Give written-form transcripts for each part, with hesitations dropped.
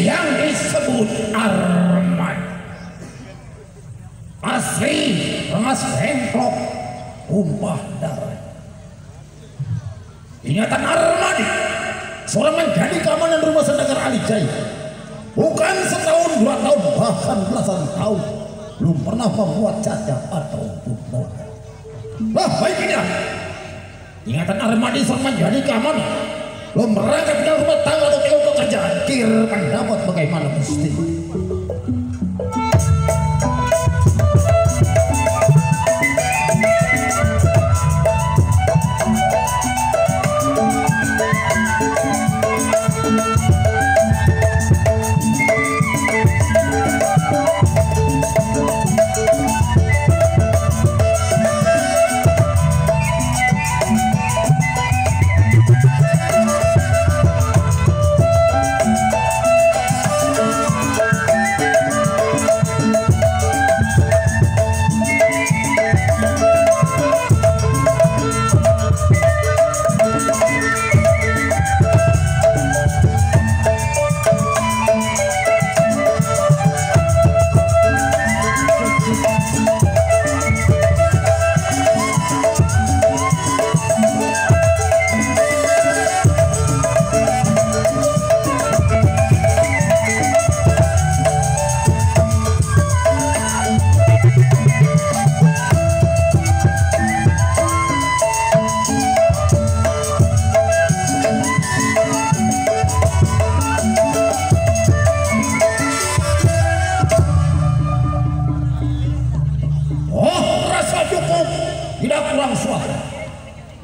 yang disebut Armad asli ras Hengklok tumpah darah. Ingatan Armadi seorang menjadi keamanan rumah Saudagar Ali Jai bukan setahun, 2 tahun, bahkan belasan tahun belum pernah membuat cacat atau noda. Lah baiknya ingatan Armadi seorang menjadi keamanan belum berangkat ke rumah tangga atau ke pekerjaan kira pendapat bagaimana mesti.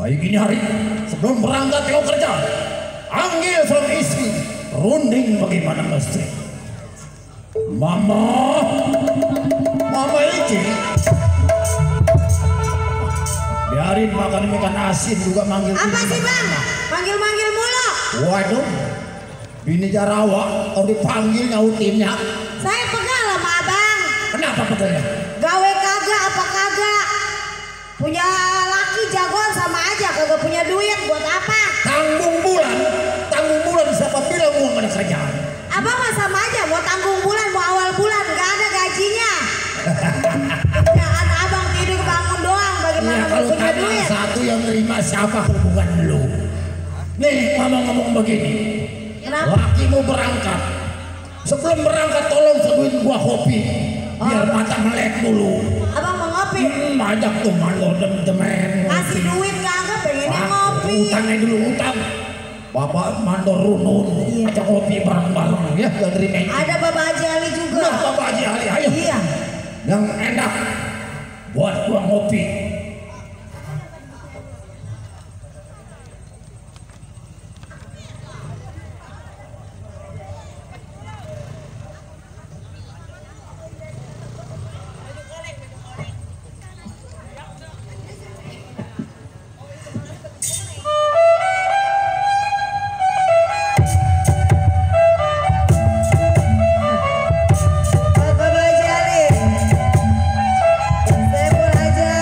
Baik ini hari sebelum berangkat ke kerja, panggil sang istri, runding bagaimana mesti. Mama iki, biarin makan ikan asin juga manggil. Apa sih bang? Manggil mulu. Waduh, bini Jarawa kalau dipanggil nyautinnya. Saya pegal sama abang. Kenapa pegalnya? Gawe kagak apa kagak? Punya laki jagoan sama aja, kagak punya duit buat apa? Tanggung bulan siapa bilang mau ada kerjaan? Abang mah sama aja, mau tanggung bulan, mau awal bulan, gak ada gajinya. Kerjaan abang tidur bangun doang, bagaimana ya, mau punya duit? Satu yang nerima siapa hubungan lu? Nih ngomong begini. Kenapa? Laki mau berangkat. Sebelum berangkat tolong seduin gua kopi. Biar mata melek dulu. Abang mau ngopi? Ajak tuh mandor temen. Kasih duit kagak, pengennya ngopi. Utangnya dulu utang. Bapak mandor runun. Iya. Ajak kopi bareng-bareng ya. Ada Bapak Haji Ali juga. Nah, Bapak Haji Ali, ayo. Iya. Yang enak buat gua ngopi. Bapak Haji Ali, saya pun aja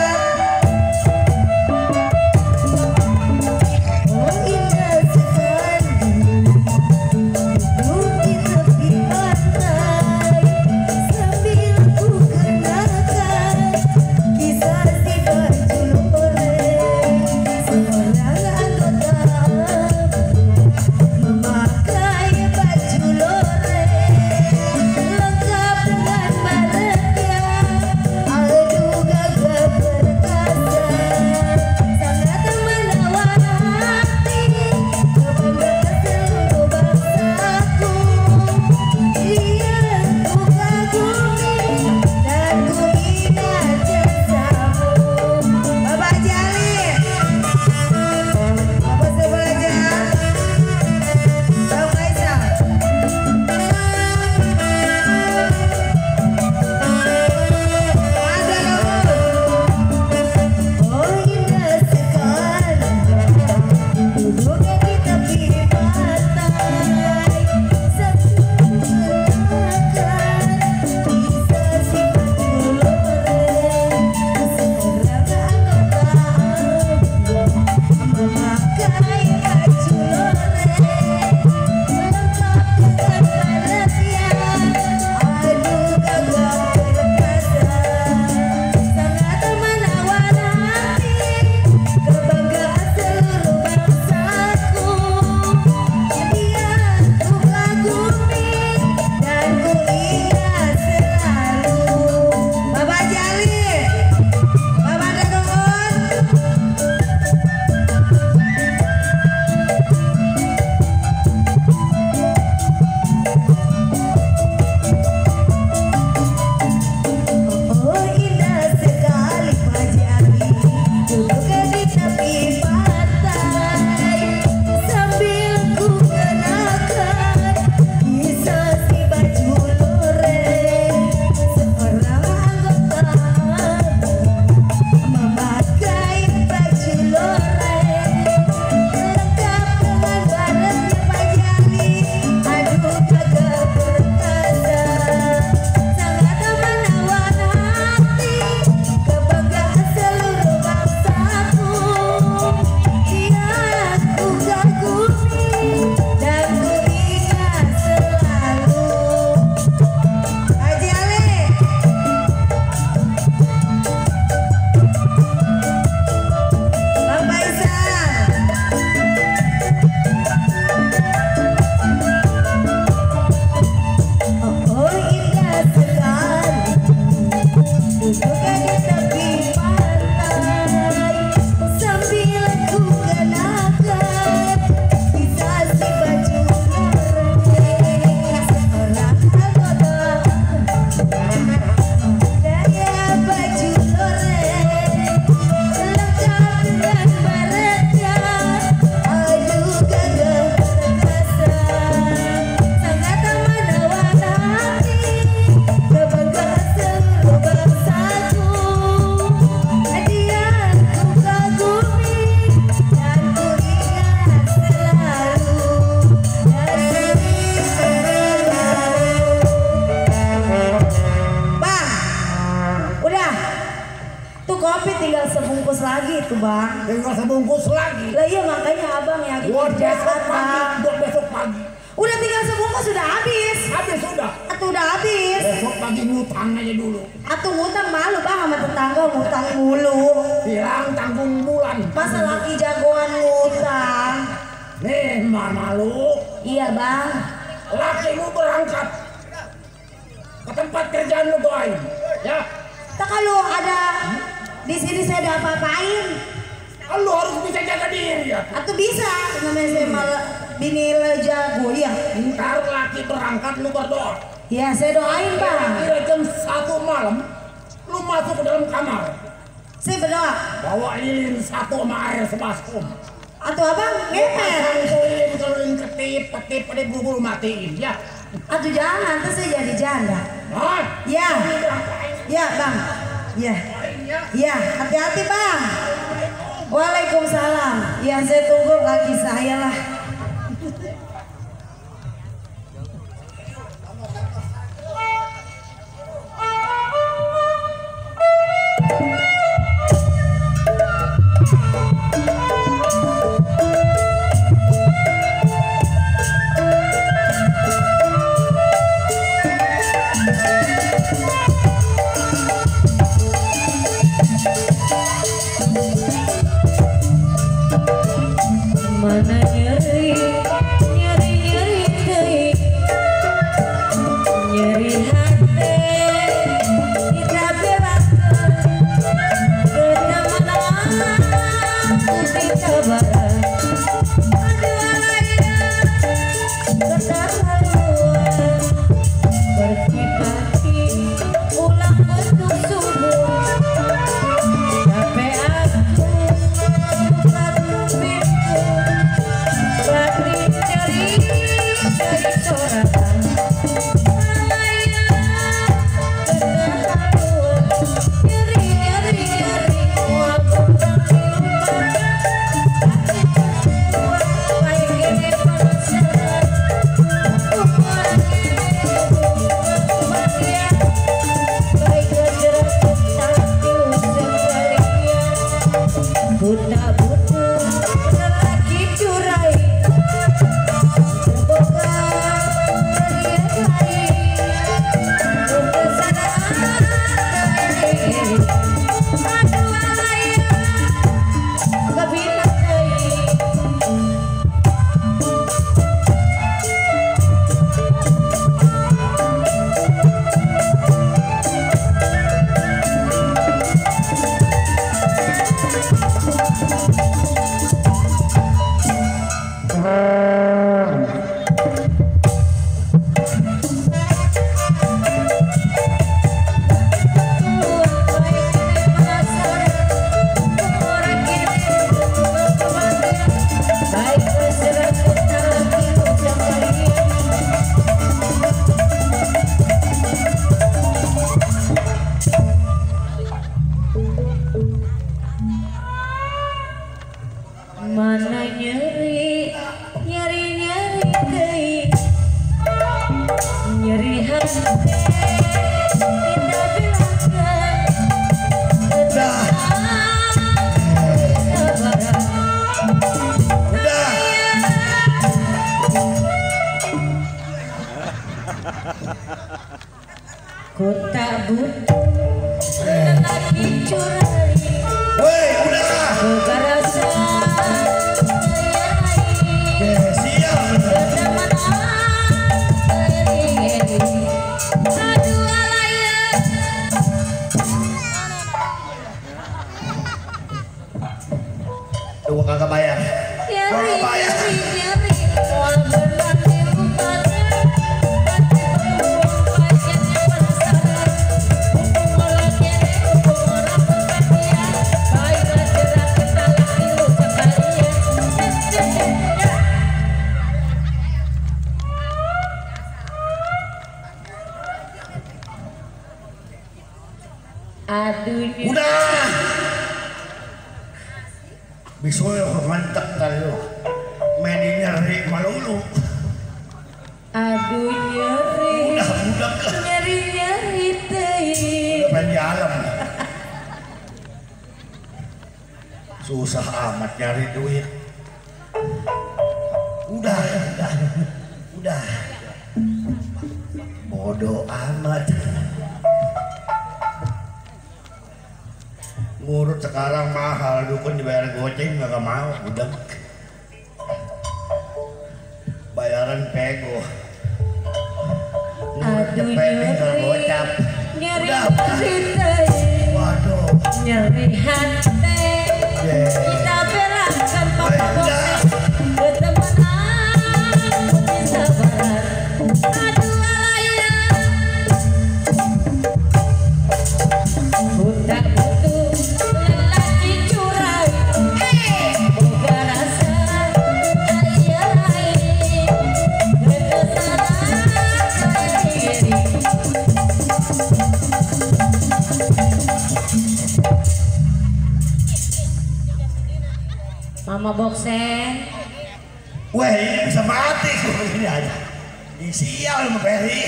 itu bang. Tinggal sebungkus lagi. Lah iya makanya abang yang Buat besok kerjaan pagi. bang. Buat besok pagi. Udah tinggal sebungkus sudah habis. Habis sudah. Atuh udah habis. Besok pagi ngutang aja dulu. Atuh ngutang malu bang sama tetangga ngutang mulu. Bilang tanggung bulan. Masa laki jagoan ngutang. Nih mana lu? Iya bang. Lakimu berangkat ke tempat kerjaan lu boy. Ya. Tak kalau ada di sini saya ada apa-apain. Lu harus bisa jaga diri ya. Atau bisa namanya saya malah bini jago ya. Ntar laki berangkat lu berdoa. Ya saya doain bang. Kira jam 1 malam lu masuk ke dalam kamar. Saya berdoa. Bawa lilin 1 sama air sebaskom. Atau abang ngeper. Keliling ketip pada buru-buru matiin ya. Atau jangan, terus saya jadi janda. Hah? Ya, ya bang. Ya, ya hati-hati bang. Waalaikumsalam. Ya saya tunggu lagi saya lah. Mana nyeri teuing nyeri hati kita belakeun keuna mana putih sabaran aduh alayna keterlaluan berkipati ulang bentuk subuh capek aku bukan pintu Patri cari sorangan alayna keterlaluan nyeri mual bentak dilupakan hati terbuat baik gini penasaran umur gini kebahagiaan baik gejerak tentang diusir kalian ku tak butuh lelaki curai terbuka beriai untuk kesadaran diri aduh alayna kebina teuing mana nyeri teuing nyeri hati kita belakeun sabaran ku tak butuh lelaki curai Woi, udah. boga rasa Siap. aduh alayna Tuh kagak bayar. nyeri mual bentak dilupakan hati terbuang pacarnya penasaran hubung lagi hubung orang kebahagiaan baik gejerak kita lagi lu sekalian aduh Udah. Bisunya mantap kali lu. Main nyari malulu. aduh nyeri Udah teuing main di alam. Susah amat nyari duit. Udah. Bodoh amat. Ngurut sekarang mahal, dukun dibayar goceng nggak mau, udah. Bayaran pego. Aduh Gocap. nyeri Udah. hati, Waduh. nyeri hati. Kita belakan papa bosen bertemanan putih sabaran. Aduh ayah, buta butuh lelaki curang. Boga rasa ayah lain berkesanan diri. Mama Boxen, Wah ini bisa mati kalau ini aja. Ini sial sama Peri.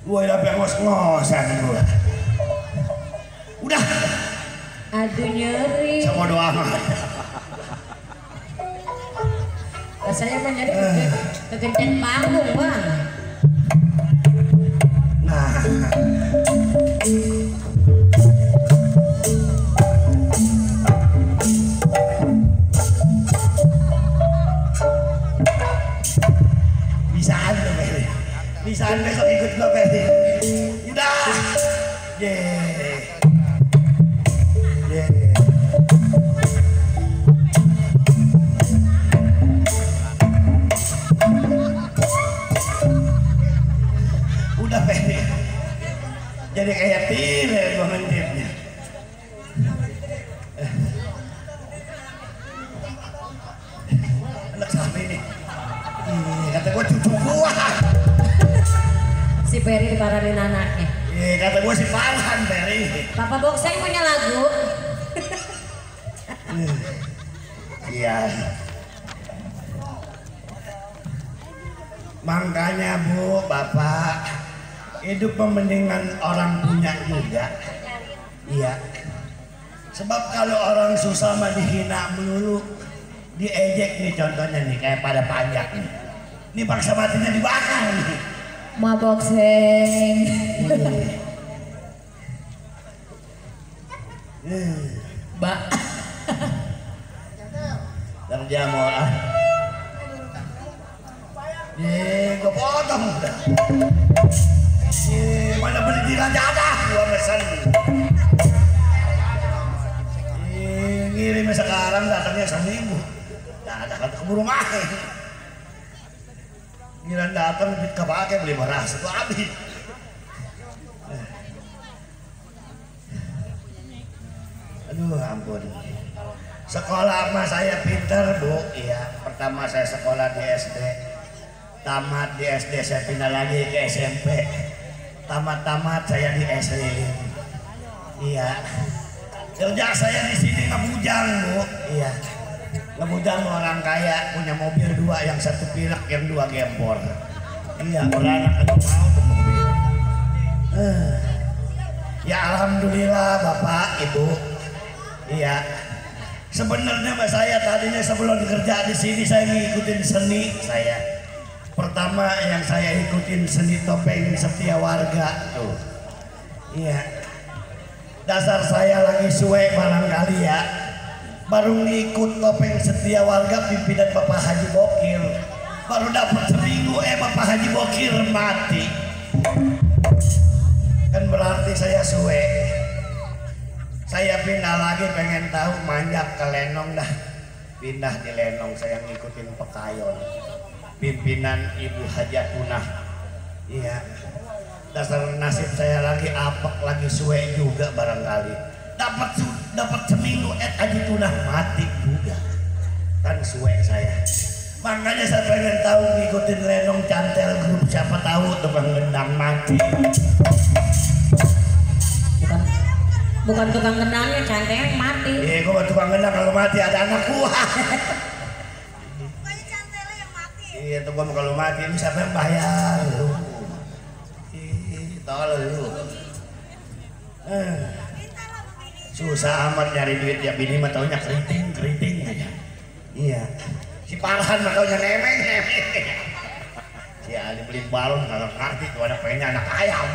Gue udah ngos-ngosan gue. Udah. aduh nyeri. Sama doa mah. Rasanya mah nyeri kegencet panggung bang. Nah. Bisaan lo Peri. Bisaan besok ikut lo Peri. Udah. Yeay. Udah Peri. Jadi kayak tile gue mentipnya. Anak siapa ini? Kata gue cucu gua. Si Peri diparanin anaknya. Kata gue si Farhan Peri. Papa Boxen punya lagu. Iya. Makanya Bu, Bapak, hidup mendingan orang punya juga. Iya. Sebab kalau orang susah mah dihina melulu, diejek nih contohnya nih kayak pada pajak nih. Ini bangsa matinya dibakar nih. Ma Boxen. Mbak. Kerja mau ah. Gue potong udah. Mana beli di Rajadah gua pesan. Ngirim sekarang datangnya seminggu. Ada kata keburu makan. Ngiran datang duit kepake beli beras itu habis. Aduh ampun. Sekolah mah saya pinter Bu, iya. Pertama saya sekolah di SD, tamat di SD saya pindah lagi ke SMP, tamat saya di S Lilin. Iya. Kerja saya di sini ngebujang Bu, iya. Ngebujang orang kaya punya mobil 2, yang 1 pilek, yang 2 gempor. Iya, beranak aja mau tuh mobil. Ya alhamdulillah Bapak Ibu. Iya. Sebenarnya Mbak saya tadinya sebelum kerja di sini saya ngikutin seni saya. Pertama yang saya ikutin seni topeng setia warga tuh. Iya. Dasar saya lagi suwe barangkali ya. Baru ngikut topeng setia warga pimpinan Bapak Haji Bokir. Baru dapat seminggu Bapak Haji Bokir mati. Kan berarti saya suwe. Saya pindah lagi pengen tahu manjak ke Lenong dah. Pindah di Lenong saya ngikutin Pekayon. Pimpinan Ibu Hajatunah. Iya. Dasar nasib saya lagi apek lagi suwe juga barangkali. Dapat seminggu Hajatunah mati juga. Kan suwe saya. Makanya saya pengen tahu ngikutin Lenong Cantel Group, siapa tahu tukang gendang mati. Bukan tukang gendangnya, cantelnya mati. Iya, gua tukang gendang kalau mati ada anak gua. Bukannya cantelnya yang mati. Iya, tuh gua kalau mati ini siapa yang bayar? Lu. Ih, tolol lu. Susah amat nyari duit ya, bini mah taunya keriting aja. Iya. Si Farhan mah taunya nemeng. Si Ali beli balon kagak ngerti tuh anak pengennya anak ayam.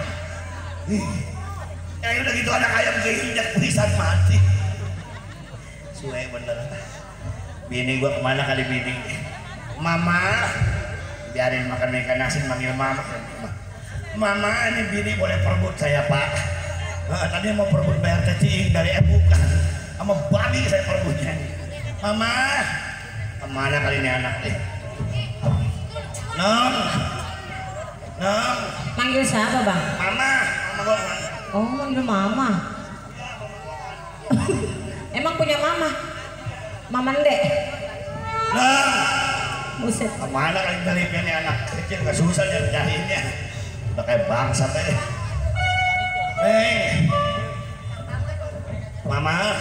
Ya udah gitu anak ayam keinjak pisan mati. Suwe bener. Bini gua kemana kali bini? Mama, biarin makan ikan nasi manggil mama. Mama, ini bini boleh perebut saya pak. Tadi mau perebut bayar cacing dari bukan. Sama babi saya perebutnya. Mama, kemana kali ini anak deh? Nong. Manggil siapa bang? Mama gua. Oh manggil mama. Emang punya mama? Mama ndek? Nong. Buset. Kemana kali nyarinya nih anak kecil, gak susah nyariinnya. Udah kayak bangsat aja. Mama,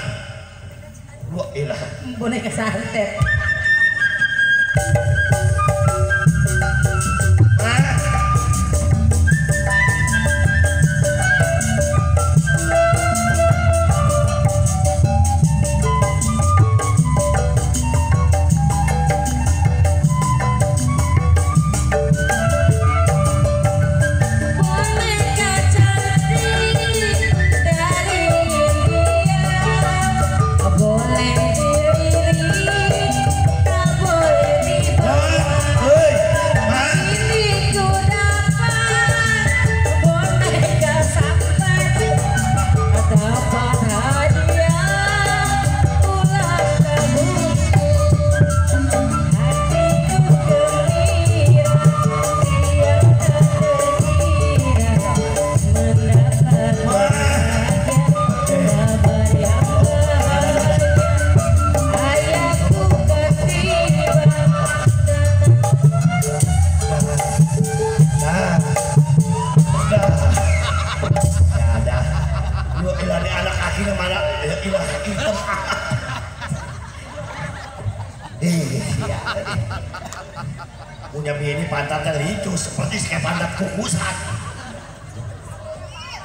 lu ilah. Boneka santet. Punya bini pantatnya lucu seperti kayak pantat kukusan.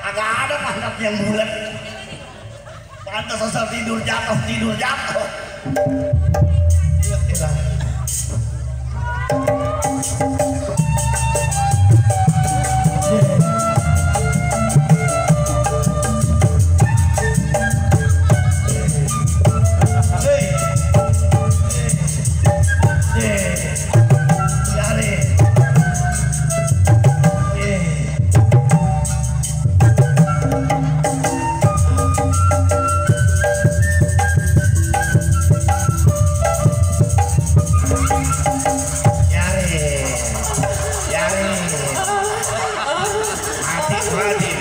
Agak ada pantat yang bulat. Pantat asal tidur jatuh. Ya, ilah. Mati.